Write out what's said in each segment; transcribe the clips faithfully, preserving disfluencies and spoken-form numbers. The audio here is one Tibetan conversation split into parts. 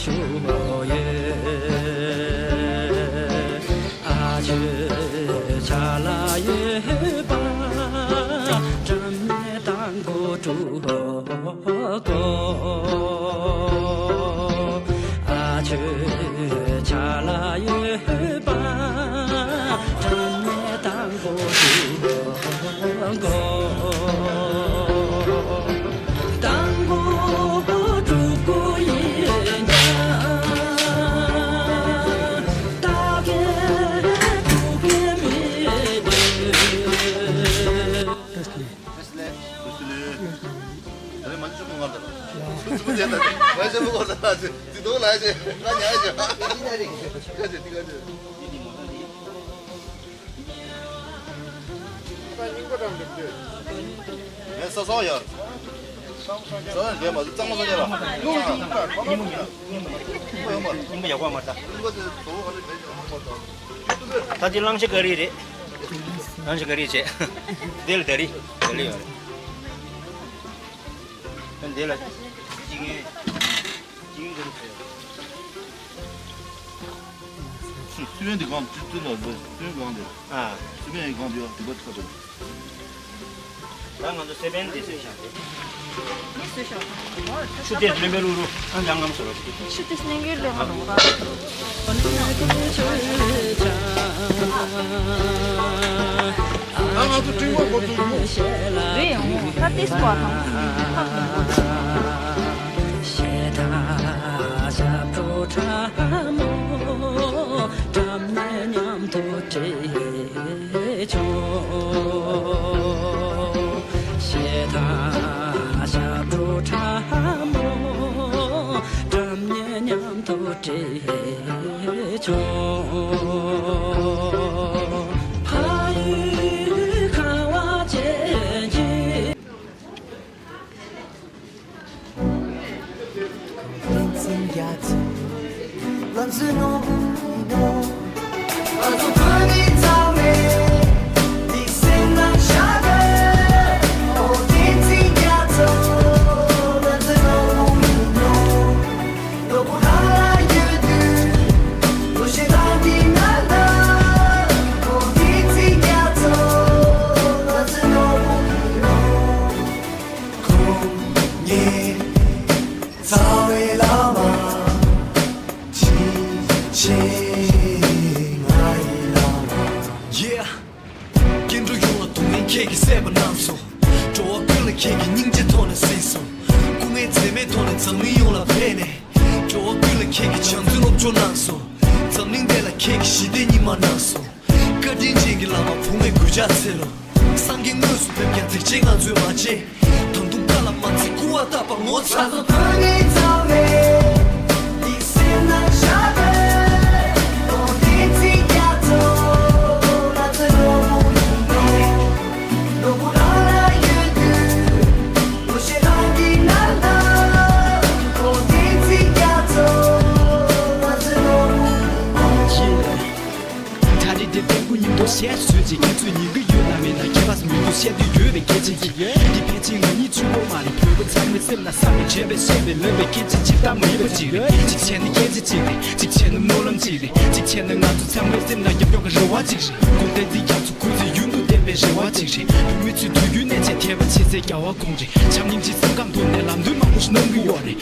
ཆུ་ཡོད། ཨ་ཆུ་ཆ་ལ་ཡོད་པ། སྒྲ་སྙན་དང་པོ་དྲུག་གོ། ཨ་ཆུ་ཆ་ལ་ཡོད་པ། སྒྲ་སྙན་དང་པོ་དྲུག་གོ། དང་པོ་དྲུག་གོ་ཡིན་ཀྱང་། རྟགས་ཀྱི་དྲུག་གི་མི་འདུག་ངས་ས་སོང་ཡར། ས་སོང་རྒྱལ་མ་གཙང་མ་སོང་ཡར་ལ། ད་དེ་གླང་ཆེན་ག་རི་རེད། གླང་ཆེན་ག་རི་བྱས། དེ་ལ་ད་རི་ད་རི་ཡོད་རེད། དེ་ལ་ཅི་ངས། སུ་ཡོན་དེ་གང་ཅི་ཙི་ལ་ལོ་སུ་ཡོན་གང་དེ། ཨ། སུ་ཡོན་གང་དེ་ཡོད་དེ་ག་ཚ་དེ། ད་ང་ཚོ་སེ་བན་དེ་སུ་ཤང་དེ། མི་སུ་ཤང་། ཆུ་དེ་ལུས་མེ་རུ་རུ་ཨང་ལང་ངམ་སོ་རོ་ཅི། ཆུ་དེ་སྙིང་གི་ལོ་ང་རོ་ར། ང་ཚོ་ཀྲིང་བ་གོ་ཚུགས་ཡོད། རེད་ཡོང་ད་ཏིས་པོ་ཨ་ཐང་། ཞེ་ད་ཞབས་བྲོ་ཁྲ་མོ། སྒྲ་སྙན་མཉམ་དུ་བྲིས་ཆོག་ཞེ་ད་ཞབས་བྲོ་ཁྲ་མོ། སྒྲ་སྙན་མཉམ་དུ་བྲིས་ཆོག་ཕ་ཡུལ་ཁ་བ་ཅན་གྱི། རྩ་བའི་བླ་མ། ཕྱིན་ཆད་ང་ཡི་བླ་མ། Yeah། སྐྱེ་འགྲོ་ཡོངས་ལ་སྡུག་བསྔལ་ཁྱེད་ཀྱིས་བསལ་བ་གནང་སོང་། འགྲོ་བ་ཀུན་ལ་ཁྱེད་ཀྱིས་སྙིང་རྗེ་ཐོག་ནས་གཟིགས་སོང་། སྐུ་ངལ་འཛེམས་མེད་ཐོག་ནས་འཛམ་གླིང་ཡོངས་ལ་ཕེབས་ནས། འགྲོ་བ་ཀུན་ལ་ཁྱེད་ཀྱིས་བྱམས་བརྩེའི་སློབ་སྦྱོང་གནང་སོང་། འཛམ་གླིང་འདི་ལ་ཁྱེད་ཀྱིས་ཞི་བདེའི་ཉི་མ་གནང་སོང་། བཀའ་དྲིན་ཅན་གྱི་བླ་མ་བུ་མོའི་གུས་ཕྱག་འཚལ་ལོ། སངས་རྒྱས་དངོས་སུ་ཕེབས་ཀྱང་སྡིག་ཆེན་ང་ཚོས་མ་བྱས། ད་དུང་བཀའ་ལ་མ་བརྩི་སྐུར་བ་བཏབ་པར་ངོ་ཚ། ད་རེས་དེ་སྟོན་དགུ་ཉིན་ཐོ་བཤད་སྲོལ་ཅིག་ཁྱེད་ཚོས་ཉན་གི་ཡོད་ན་མེད་ན་ཁྱད་པར་མི་འདུག་བཤད་འདོད་ཡོད་པའི་སྐད་ཆ་ཅིག་འདི་ཕལ་ཆེར་ང་གཉིས་གཅིག་པོ་མ་རེད། བོད་པ་ཚང་མའི་སེམས་ན་བསམ་པའི་བྱས་པའི་བཤད་པའི་ལབ་པའི་སྐད་ཆ་ཅིག་ལྟ་མ་ཡིན་པ་ཅིག་རེད། གཅིག་བྱས་ན་སྐད་ཆ་ཅིག་རེད། གཅིག་བྱས་ན་སྨོན་ལམ་ཅིག་རེད། གཅིག་བྱས་ན་ང་ཚོ་ཚང་མའི་སེམས་ན་རྒྱབ་སྐྱོར་གྱི་རེ་བ་ཅིག་རེད། གོང་ཐད་འདི་རྒྱ་མཚོ་ཁུ་ཚོས་ཡུན་དུ་བསྟན་པའི་རེ་བ་ཅིག་རེད། བོད་མི་ཚོས་དུས་རྒྱུན་ནས་བྱས་ཐེ་བ་ཆེ་སའི་རྒྱལ་བ་ཁོང་རེད། བྱམས་སྙིང་རྗེ་སེམས་ཁམས་ཐོག་ནས་ལམ་སྟོན་མང་པོ་ཞིག་གནང་གི་ཡོད་རེད།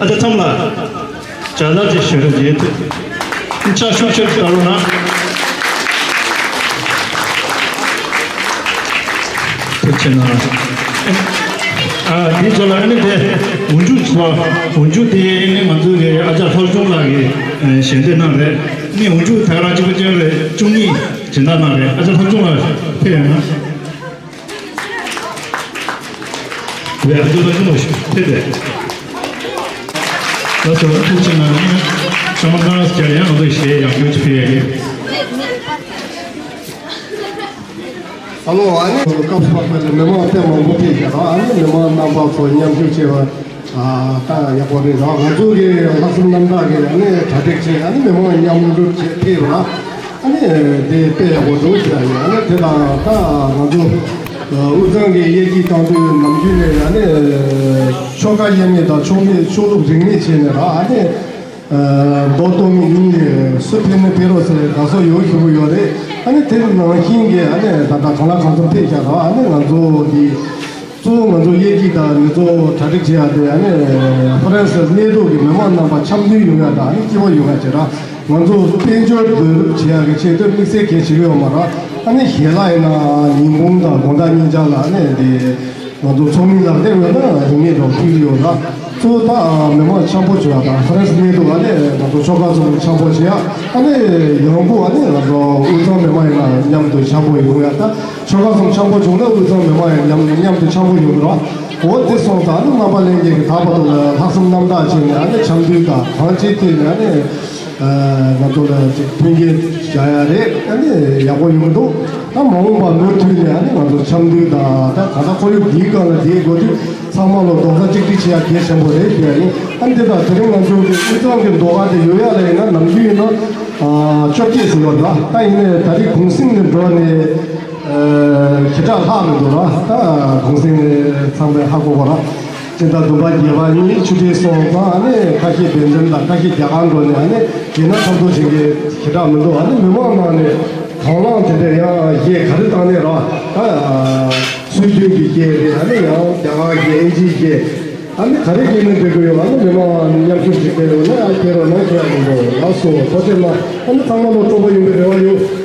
ཨ་ཅག་ཚང་མ་ལ་བྱ་ལ་ཅིག་ཞུ་རོགས་བྱེད། ཕྱག་ཤུགས་ཤུགས་བརྡབ་རོགས་གནང་། ཐུགས་རྗེ་གནང་། ཨ་འདི་ཚོ་ལ་ཨ་ནི་དེ་འོག་འཇུག་ཚོ་འོག་འཇུག་དེ་ཨ་ནི་ང་ཚོ་གི་ཨ་ཅག་ལྷག་ཆུང་ལགས་ཀྱིས་ཞལ་འདེབས་གནང་རེད། ཨ་ནི་འོག་འཇུག་ད་ག་རང་གཅིག་པ་ཅན་རེད། བཅུ་གཉིས་སྦྱིན་བདག་གནང་རེད། ཨ་ཅག་ལྷག་ཆུང་ལགས་ཕེབས་ཡོང་ན། ཝེ་ཨ་ཅག་ལྷག་ཆུང་ལགས་ཕེབས་རེད། ལགས་སོ། ཐུགས་རྗེ་གནང་། ཨ་ནི་ཤོ་མ་གང་ཟེར་ཡང་ང་ཚོ་ཞལ་ཡང་སྐྱོར་གྱི་ཕེབས་ཡ་ཡིན། ཨ་ལོ། ཨ་ནི་སྐབས་སུ་བབས་པའི་མི་མང་དཔེ་མང་པོ་ཕེབས་ཤག་ར། ཨ་ནི་མི་མང་རྣམ་པ་ཚོ་མཉམ་ཞུགས་བྱས་པ་ད་ཡག་པོ་རེད་ར། ང་ཚོ་གི་ལྷག་བསམ་རྣམ་དག་གི་ཨ་ནི་གྲ་སྒྲིག་བྱས། ཨ་ནི་མི་མང་མཉམ་རུབ་བྱས་ཕེབས་ར། ཨ་ནི་དེ་དཔེ་ཡག་པོ་འདུག་ཟེར་ཡ་ཡིན། ཨ་ནི་དེ་དང་ད་ང་ཚོ་དབུས་གཙང་གི་དབྱེ་འབྱེད་བཏང་དུས་ནམ་རྒྱུན་ནས་ཨ་ནི་ཆོལ་ཁ་དབྱེ་མེད་དང་ཆོས་མེད་ཆོས་ལུགས་རིས་མེད་བྱས་ནས་ར། ཨ་ནི། མདོ་སྟོད་སྨད་གཉིས་ལས་སུ་ཕེབས་ན་ཕེབས་རོགས་ཟེར་དགའ་ཚོར་ཡོད་ཞུ་གི་ཡོད་རེད། ཨ་ནི་དེ་ནང་བཞིན་གྱི་ཨ་ནི་ད་ལྟ་གང་ལ་གང་འཚམ་ཕེབས་ཤག་ར། ཨ་ནི་ང་ཚོ་འདི་གཙོ་བོ་ང་ཚོ་དབྱེ་འབྱེད་དང་འདི་ཚོ་གྲ་སྒྲིག་བྱེད་ཡ་དེ་ཨ་ནི་ཧྥ་རན་སི་གནས་ཐོག་གི་མི་མང་རྣམ་པ་འཆམ་མཐུན་ཡོང་ཡ་དང་ཨ་ནི་སྐྱིད་པོ་ཡོང་ཡ་བྱེད་ར། ང་ཚོ་དཔལ་འབྱོར་བསྡུ་རུབ་བྱེད་ཡ་གི་ཆེད་དུ་དམིགས་བསལ་གང་ཡང་བྱེད་ཀྱི་ཡོད་མ་རེད། ཨ་ནི་ཞལ་ལག་ཡིན་ན་ཉིན་གུང་དང་དགོང་དག་ཉིན་ཆར་ལ་ཨ་ནི་འདི། ང་ཚོ་ཚོགས་མི་ལག་དེབ་ཡོད་ན་རིན་མེད་དང་ཕུལ་གྱི་ཡོད་ལ། གཙོ་བོ་ད་མི་མང་འཆམ་པོ་བྱུང་བ་དང་ཧྥ་རན་སི་གནས་ཐོག་ཨ་ནི་ང་ཚོ་ཆོལ་ཁ་གསུམ་འཆམ་པོ་བྱེད་ཡ། ཨ་ནི་ཡང་སྒོས་ཨ་ནི་ང་ཚོ་དབུས་གཙང་མི་མང་ཡིན་ན་མཉམ་དུ་འཆམ་པོ་ཡོང་ཡ། ད་ཆོལ་ཁ་གསུམ་འཆམ་པོ་བྱུང་ན་དབུས་གཙང་མི་མང་ཡང་མཉམ་མཉམ་དུ་འཆམ་པོ་ཡོང་གི་རེད། འོ་དེ་སོང་ཙང་ཨ་ནི་རྣམ་པ་ལྷན་རྒྱས་ཀྱིས་ད་བར་དུ་ལ་ལྷག་བསམ་རྣམ་དག་བྱས་ནས་ཨ་ནི་འཆམ་མཐུན་དང་གང་ཅིའི་ཐད་ནས་ཨ་ནི། ང་ཚོ་ལ་ཅིག་མཐུན་རྐྱེན་བྱ་ཡ་རེད། ཨ་ནི་ཡག་པོ་ཡོང་གི་འདུག་ད་མ་འོངས་པ་མུ་མཐུད་ནས་ཨ་ནི་ང་ཚོ་འཆམ་མཐུན་དང་ད་གང་ལྟར་ཁོར་ཡུག་འདིའི་སྒང་ལ་བསྡད་དགོས་དུས་ཚང་མ་ལ་རྡོག་རྩ་གཅིག་སྒྲིལ་བྱེད་ཡ་གལ་ཆེན་པོ་རེད་ཞུ་ཡ་ཡིན། ཨ་ནི་དེ་དང་དེ་རིང་ང་ཚོ་གི་དབུས་གཙང་གི་ཟློས་གར་དེ་ཡོད་ཡ་ལ་ཡིན་ན་ནམ་རྒྱུན་ཡིན་ན་བཅོ་བརྒྱད་ཟིན་ཡོད་རེད། ད་ཡིན་ནའི་ད་རེས་གུང་གསེང་ནས་འགྲོ་ནས་ཞེ་དྲག་ལྷག་མི་འདུག་ར། ད་གུང་གསེང་ནས་ཚང་མས་ཧ་གོ་གོ་ར། སྤྱི་ཟླ་བདུན་པ་བརྒྱད་པ་གཉིས་ཆུ་ཁྲིའི་སོང་ཙང་ཨ་ནི་ཁ་ཤས་བན་ཆམ་དང་ཁ་ཤས་རྒྱ་གར་འགྲོ་ནས་ཨ་ནི་རྒྱལ་ནང་འཁྲབ་སྟོན་བྱེད་མཁན་ཞེ་དྲག་མི་འདུག་ཨ་ནི་མི་མང་ནང་ནས་དང་བླངས་དེ་འདྲ་ཡང་གཞས་ག་རེ་བཏང་ནས་ར་ད་སྲོལ་རྒྱུན་གྱི་གཞས་རེད། ཨ་ནི་ཡང་རྒྱ་གར་གྱི་ཨིན་ཇིའི་གཞས་ཨ་ནི་ག་རེ་སྐྱེས་ནས་འགྲིག་གི་ཡོད། ཨ་ནི་མི་མང་མཉམ་ཞུགས་ཤིག་བྱས་ཡོད་ན་ཡང་ཁྱེད་རང་ནང་ཁྱེད་རང་མི་འདུག་ལགས་སོ། ཐུགས་རྗེ་གནང་། ཨ་ནི་ཚང་མ་ལ་སྤྲོ་པོ་ཡོང་བའི་རེ་བ་ཡོད།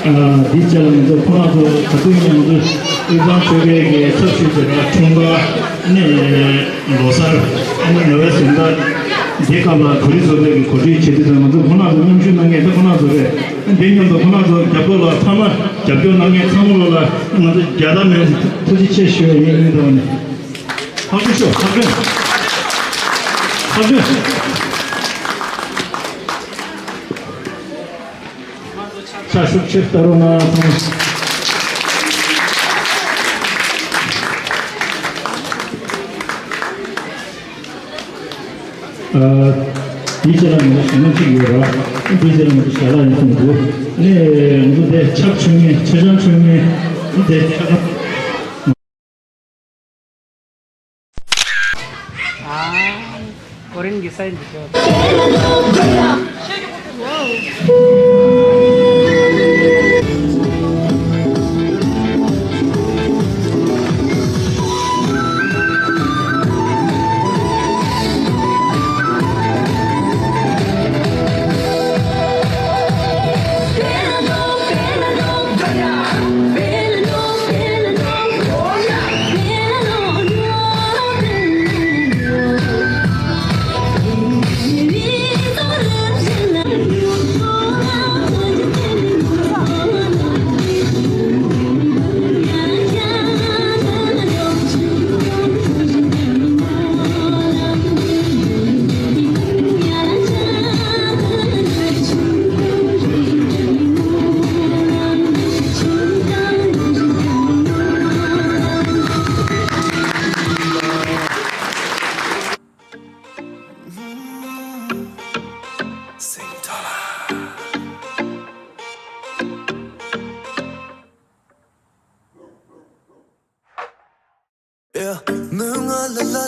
ཨ། འདི་བྱས་ལ་ང་ཚོ་ཁོང་རྣམ་ཚོ་ད་དུང་ཡང་ང་ཚོ་དབུས་གཙང་ཆོལ་ཁའི་གི་ཚབ་ཞུས་བྱས་ནས་འཁྲུངས་སྐར་ནས་ལོ་གསར་ཨ་ནི་ནོ་བྷེལ་གཟེངས་རྟགས་འདི་སྐབས་ལ་གོ་སྒྲིག་ཚོགས་པའི་གི་གོ་སྒྲིག་བྱེད་དུས་ཙང་ང་ཚོ་ཁོང་རྣམ་ཚོ་མཉམ་ཞུགས་གནང་མཁན་ད་ཁོང་རྣམ་ཚོ་རེད། འདི་མཉམ་དུ་ཁོང་རྣམ་ཚོ་རྒྱབ་སྐྱོར་ལ་ཚང་མ་རྒྱབ་སྐྱོར་གནང་མཁན་ཚང་མ་ལོ་ལ་ང་ཚོ་རྒྱལ་དར་མེད་ཐུགས་རྗེ་ཆེ་ཞུ་བ་ཡིན། ཡིན་དང་ནི་ཐག་གཅོད་ཤོག་ཐག་གཅོད་ཐག་གཅོད། ཕྱག་ཤུགས་ཆེ་ལྟ་རོགས་གནང་། ཨ། དེའི་རྗེས་ལ་ང་ཚོ་གཞོན་ནུ་གཅིག་ཡོད་ར། དེའི་རྗེས་ལ་ང་ཚོ་ཞལ་ལག་ཡིན་གསུངས་འདུག་ནས་ང་ཚོ་དེ་ཕྱག་མཆོད་མཁན་མཆོད་ཆང་མཆོད་མཁན་དེ་ཕྱག་ཨ། ཀོ་རིན་གྱི་སའིན་འདི་ཚོ།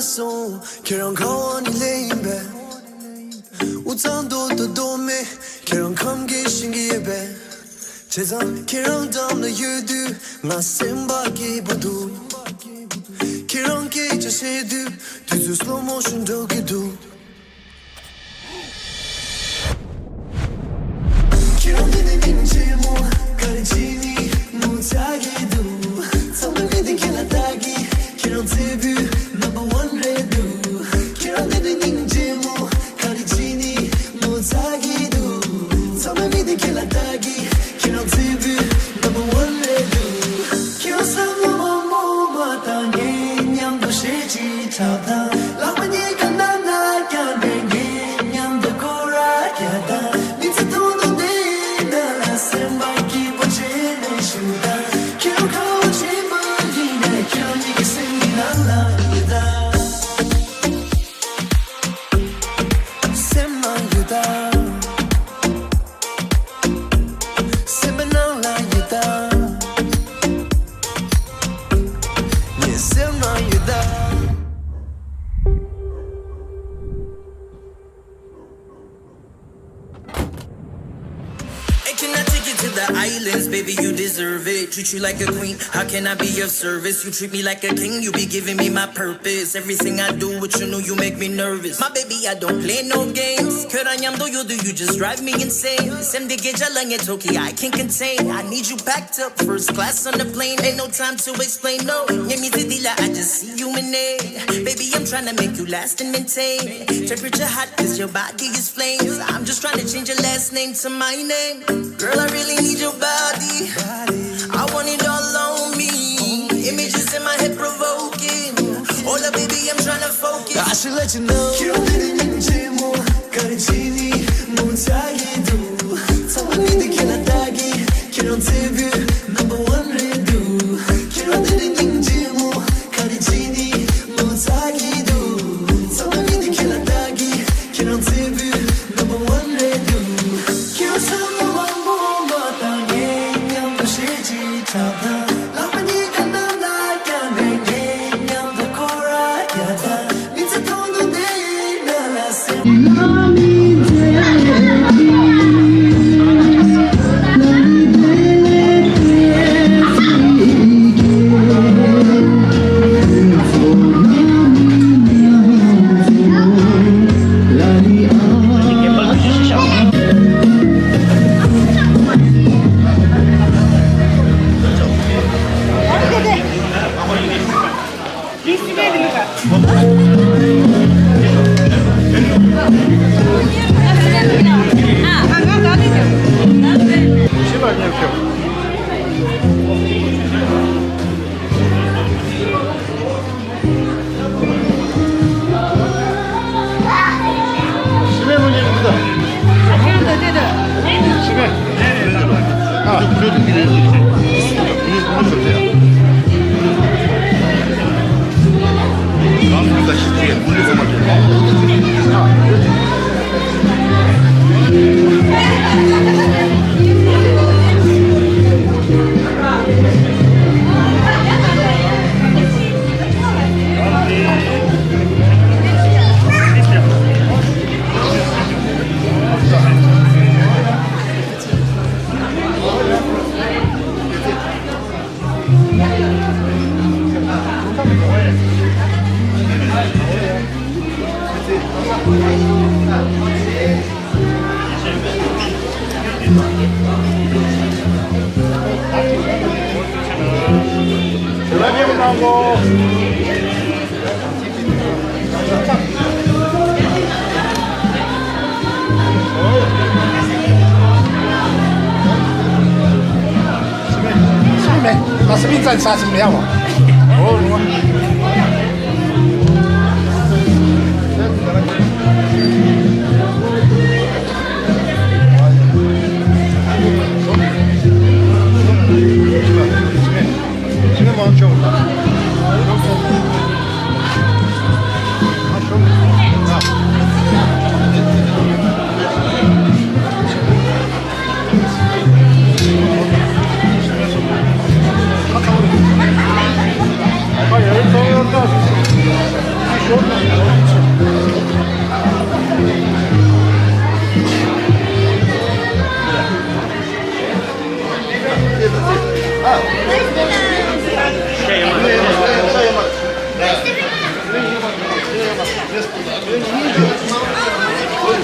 སོང་། ཁྱེད་རང་ག་བ་ནས་སླེབས་ཡིན་པས། དབུས་གཙང་རྡོ་དང་རྡོ་སྨད། ཁྱེད་རང་ཁམས་སྐད་ཤེས་ཀྱི་ཡོད་པས། བྱས་ཙང་ཁྱེད་རང་འགྲམ་ལ་ཡོད་དུས་ང་སེམས་པ་སྐྱིད་པོ་འདུག་ཁྱེད་རང་སྐད་ཆ་བཤད་དུས་དུས་ཚོད་slow motion འགྲོ་གི་འདུག་ཁྱེད་རང་འདི་ནས་སྙིང་རྗེ་མོ་ག་རེ་བྱས་ནས་ངུ་ཚ་གི་འདུག་ཚང་མ་མི་འདི་ཁྱེད་ལ་ལྟ་གི་ཁྱེད་རང་བརྩེ་བའི་number one རེད་འདུག་ཁྱེད་རང་འདི་ནས་སྙིང་རྗེ་མོ་ག་རེ་བྱས་ནས་ངུ་ཚ་གི་འདུག་ཚང་མ་མི་འདི་ཁྱེད་ལ་ལྟ་གི་ཁྱེད་རང་བརྩེ་བའི་number one རེད་འདུག་ཁྱེད་རང་བསམ་བློ་མང་པོ་མ་བཏང་ངས་མཉམ་དུ་བཤད་ཅིག་འཁྲབ་དང་། ལག་པ་གཉིས་ཀ་ནང་ན་བརྐྱངས་ནས་ངས་མཉམ་དུ་སྐོར་ར་རྒྱག་དང་། མི་ཚེ་ཐུང་ཐུང་འདི་ནང་ལ་སེམས་པ་སྐྱིད་པོ་བྱས་ནས་བཞུགས་དང་། ཁྱེད་རང་ཁ་བ་ཆེན་པོ་ཡིན་ནའི་ཁྱེད་རང་གཉིས་ཀྱི་སེམས་ཀྱི་ནང་ལ་ཡོད་དང་། སེམས་ནང་ཡོད་དང་། སེམས་པ་ནང་ལ་ཡོད་ད། ངའི་སེམས་ནང་ཡོད་ད། Hey, can I take you to the islands? Baby, you deserve it. Treat you like a queen. How can I be of service? You treat me like a king. You be giving me my purpose. Everything I do with you, know you make me nervous. My baby, I don't play no games. ཁྱོད་རང་མཉམ་དུ་ཡོད་དུས་you just drive me insane. སེམས་འདི་སྐད་ཆ་ལ་ངས་ཐོག་གི I can't contain. I need you packed up first class on the plane. Ain't no time to explain, no. ངའི་མི་ཚེ་འདི་ལ་I just see you in it. Baby, I'm tryna make you last and maintain. Temperature hot 'cause your body is flames. I'm just tryna change your last name to my name. Girl, I really need your body. I want it all on me. Images in my head provoking. Hold up, baby, I'm tryna focus. I should let you know. ཁྱེད་རང་འདི་ནས་སྙིང་རྗེ་མོ་ག་རེ་བྱས་ནས་ངུ་ཚ་གི་འདུག་ཚང་མ་མི་འདི་ཁྱེད་ལ་ལྟ་གི་ཁྱེད་རང་བརྩེ་བའི་number one རེད་འདུག་ཁྱེད་རང་འདི་ནས་སྙིང་རྗེ་མོ་ག་རེ་བྱས་ནས་ངུ་ཚ་གི་འདུག་ཚང་མ་མི་འདི་ཁྱེད་ལ་ལྟ་གི་ཁྱེད་རང་བརྩེ་བའི་number one རེད་འདུག་ཁྱེད་རང་བསམ་བློ་མང་པོ་མ་བཏང་ངས་མཉམ་དུ་བཤད་ཅིག་འཁྲབ་དང་། ལག་པ་གཉིས་ཀ་ནང་ན་བརྐྱངས་ནས་ངས་མཉམ་དུ་སྐོར་ར་རྒྱག་དང་། མི་ཚེ་ཐུང་ཐུང་འདི་ཡི་ནང་ལ་སེམས།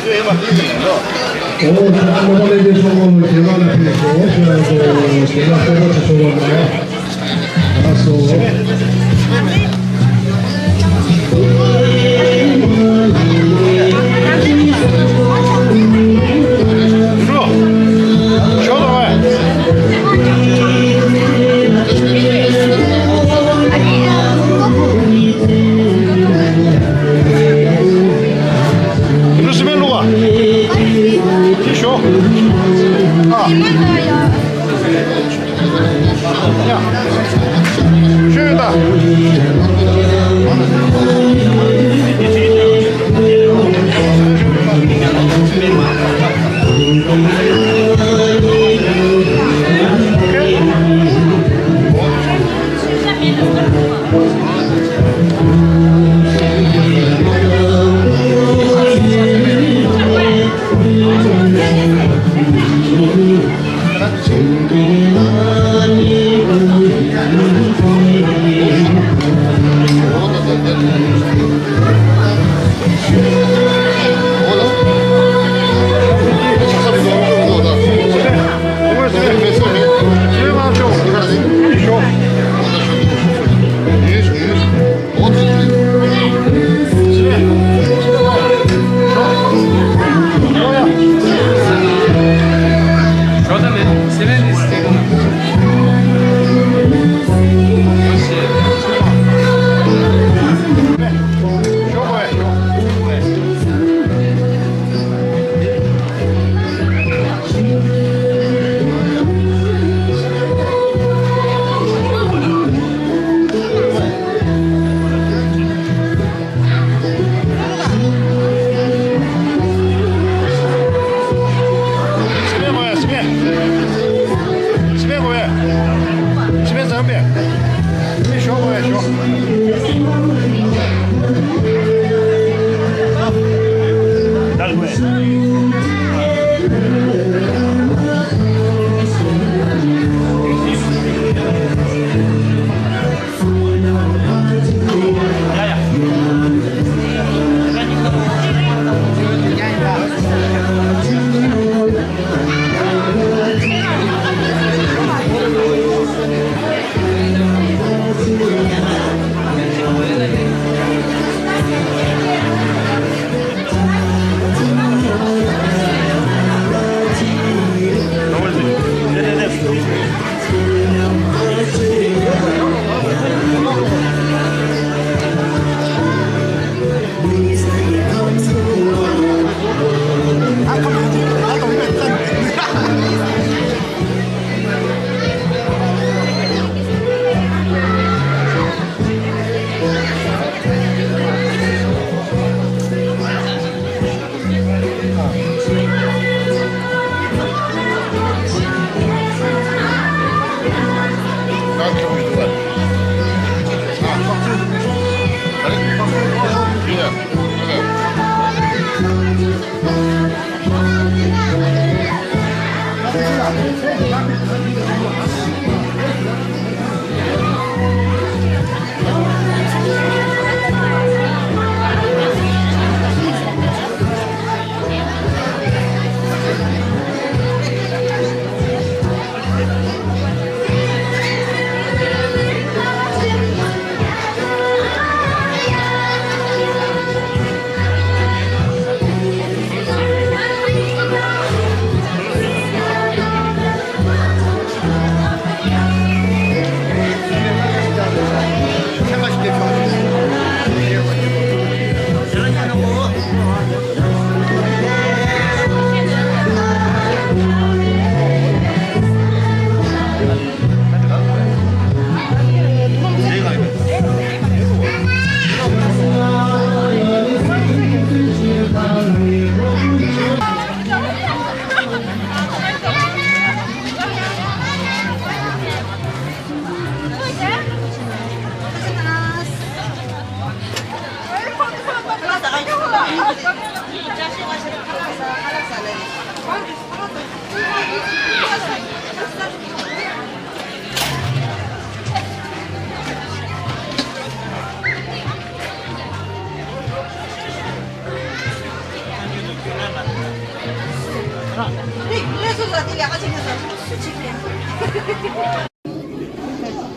ཨོ་ད་ཨ་མ་པ་ལས་ཀྱི་ཚོགས་པ་ལ་རྒྱལ་ཁ་ལ་ཕེབས་ཤོག་ཞུ་ཡ་གོ། རྒྱལ་ཁ་གསར་པ་ཞིག་བཟོ་བ་ན་ཨ་སོ། ཨ། ཡ། ཤོད་ད།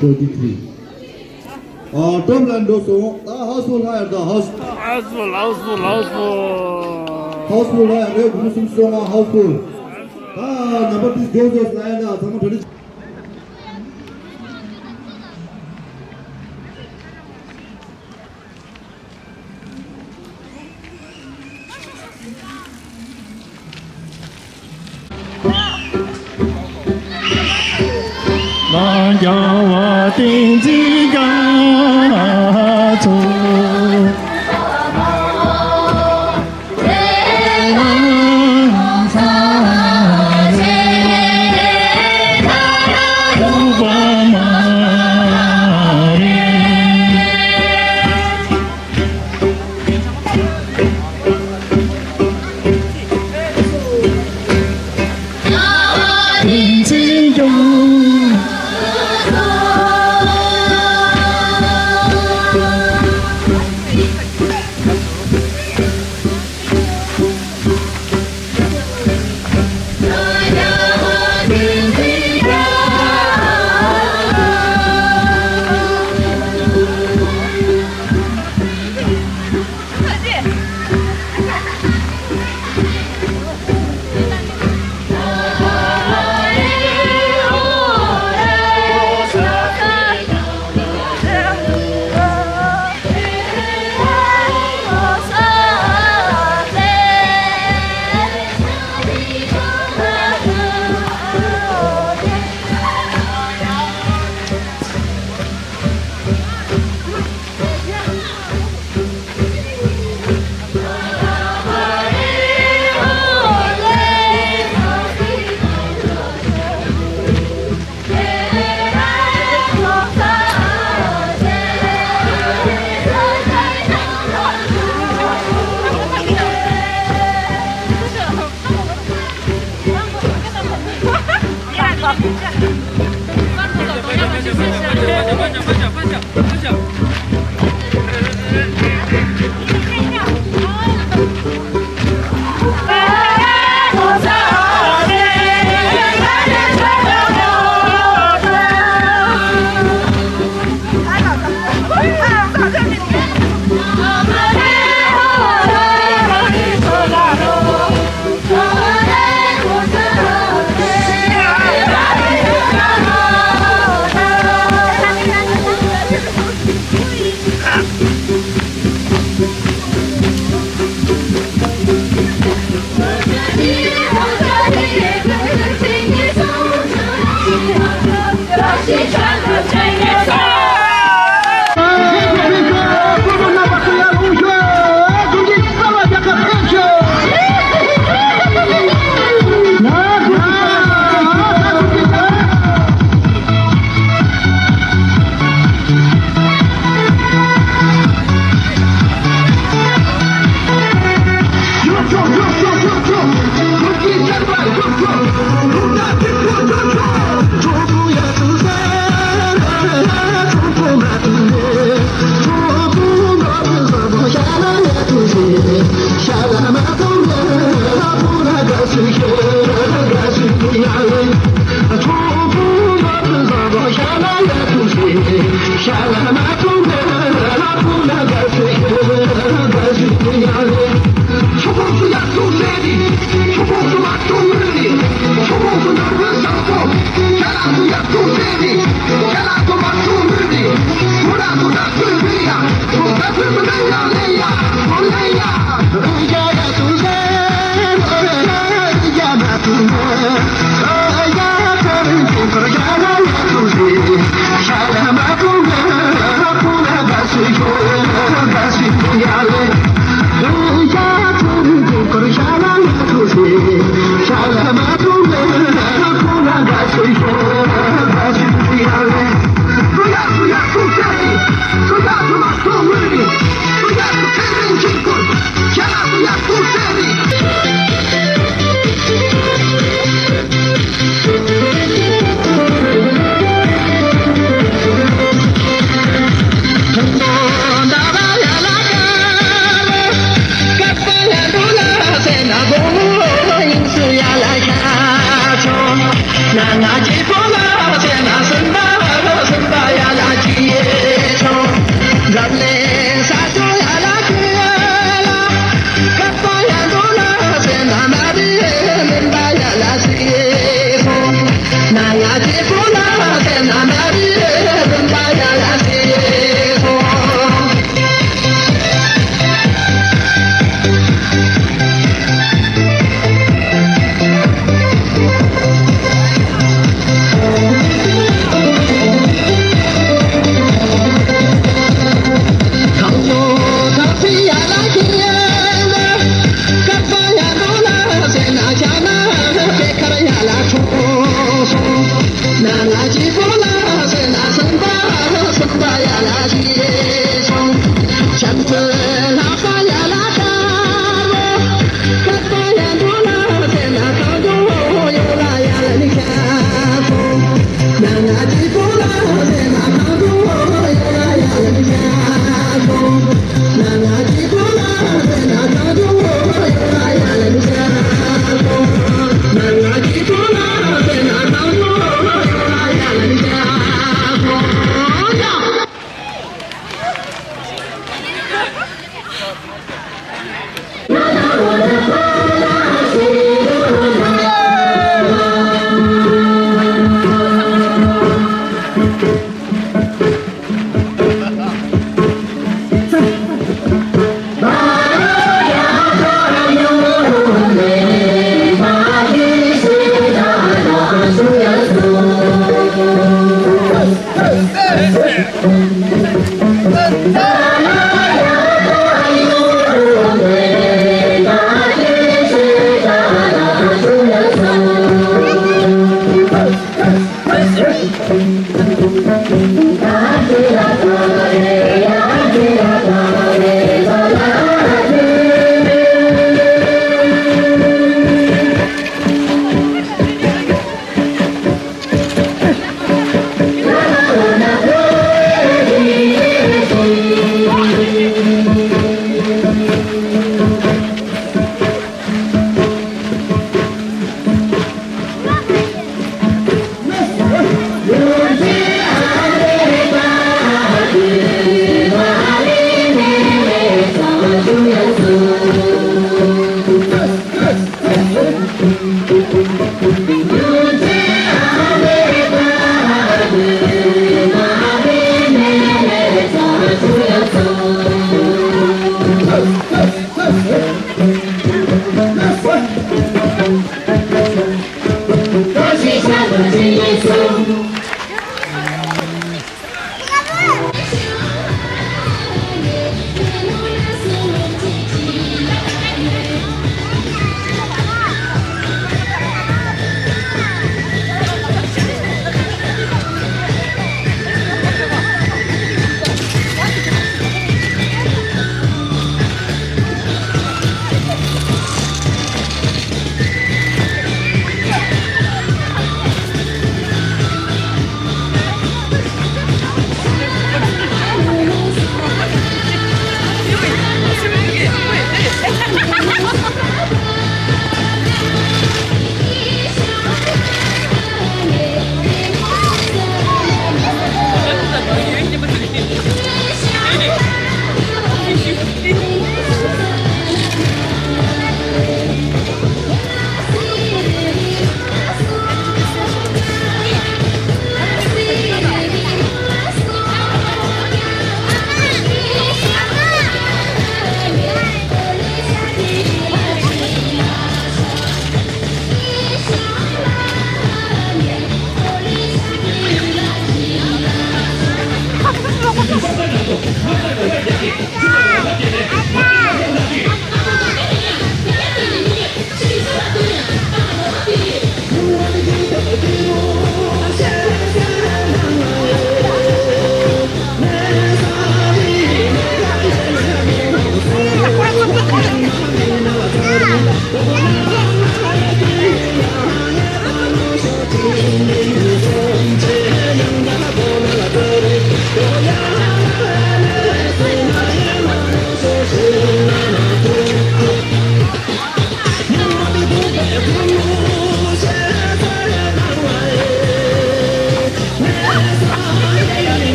Twenty three. ཨ། ཀྲོབ་ལ་འགྲོ་སོང་། ད་ཧའུ་སི་ཕུལ་ལྷག་ཡོད་ད། ཧའུ་སི་ཧའུ་སི་ཕུལ། ཧའུ་སི་ཕུལ། ཧའུ་སི་ཕུལ། ཧའུ་སི་ཕུལ་ལྷག་ཡོད་རེད། དགུ་སུམ་ཅུ་སོ་ལྔ་ཧའུ་སི་ཕུལ། ད་ནམ་བར་དུ་འགྲོ་དགོས་ལ་ཡ་ད་ཚང་མ་གྲ་སྒྲིག་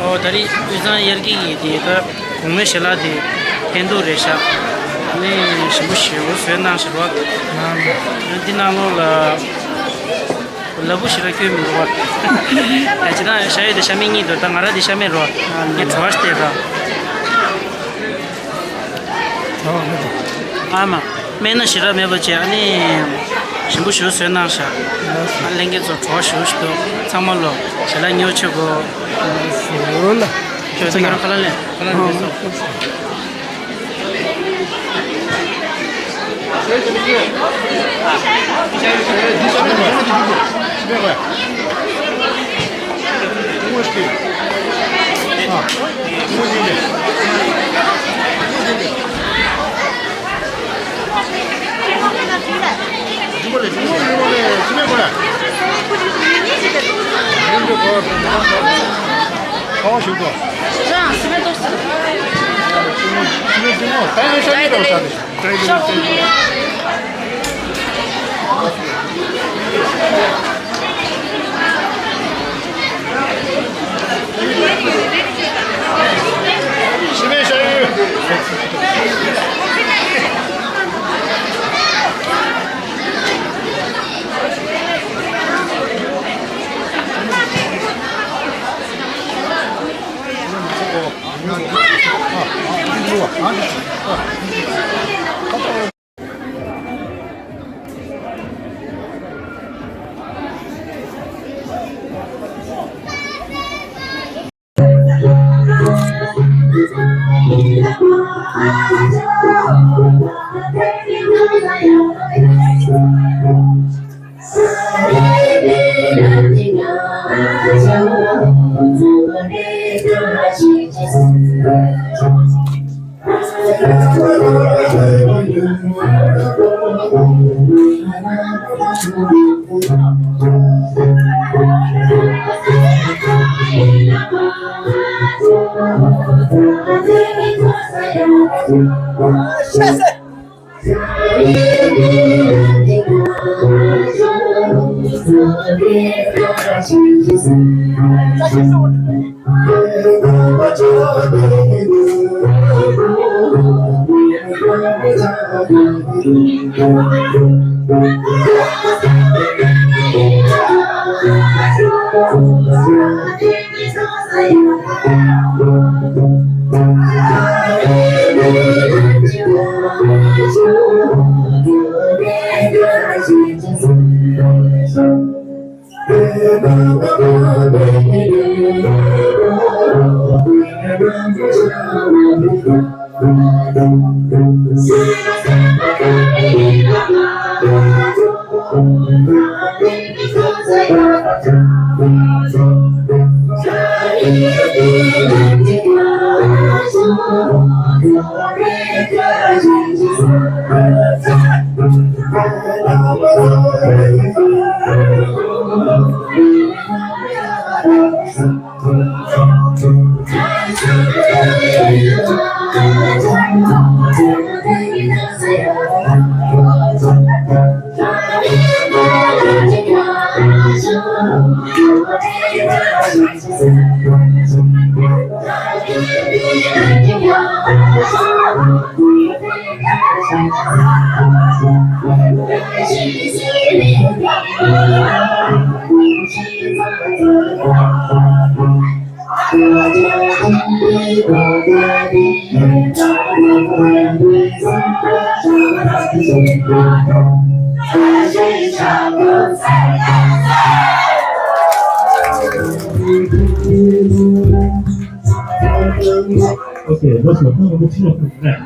ཨོ་ད་རེས་དབུས་གཙང་ཡར་རྒྱས་ཀྱི་དེ་ད་གོང་མའི་ཞལ་ལག་དེ་ཕན་ཐོགས་རེད་ཤག་ནི་ཞིམ་པོ་ཞེ་པོ་བཟོས་གནང་ཞེས་པ། འདི་ནང་ལོགས་ལ་ལ་བུ་ཞིག་ལ་སྐྱོན་མི་འདུག་བ། ཡ་ཅི་ད་ཤ་ཡོད་དེ་ཤ་མེད་གཉིས་འདུག་ད་ང་ར་དེ་ཤ་མེད་རོ། ངས་བྲོ་བ་ཞིག་བལྟས་ར། ཨ་མ། སྨན་སྣ་ཞེ་དྲག་མེད་པ་བྱས། ཨ་ནི་ཞིམ་པོ་ཞེ་པོ་བཟོས་གནང་ཤག་ཨ་ལྷན་རྒྱས་ཚོ་བྲོ་བ་ཞེ་པོ་ཞིག་འདུག་ཚང་མ་ལོ་ཞལ་ལག་ཉོ་ཆེ་གོ། ཞོ་ཚ་ཁྱེད་རང་ཁ་ལག་ལེན། ཁ་ལག་ལེན་སོང་། Okay, that's my phone. What's your phone?